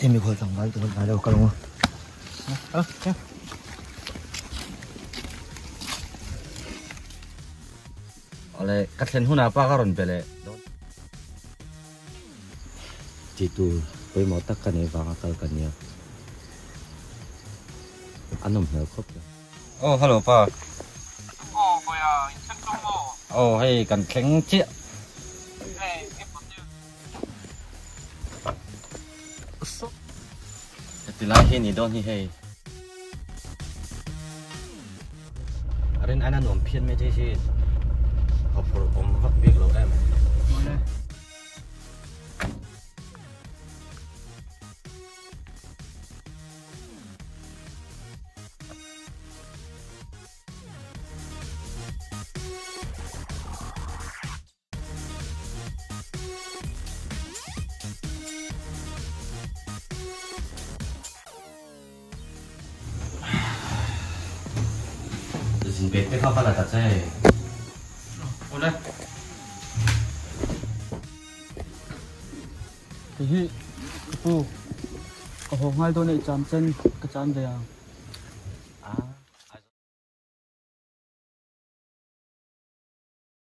Hemi khawl tlangval te hnai lo kal ang u. Awle ka thlen hunah pa ka rawn be leh dawn. Tih tur pawimawh tak ka neih vanga kal ka nia. A nawm hmel khawp mai. Aw hello pa. Aw vawiah in thleng tlawm maw? Aw hei kan thleng chiah. Hei nge patil. Heti lai hi ni dawn hi hei. A rin aina nuam phian mai te hi hawphurh awm vak bik lo em. Zin bag te kha va la ta che. Awle. Kei hi ka pu ka haw nghal dawn a i cham chen ka chan ve ang.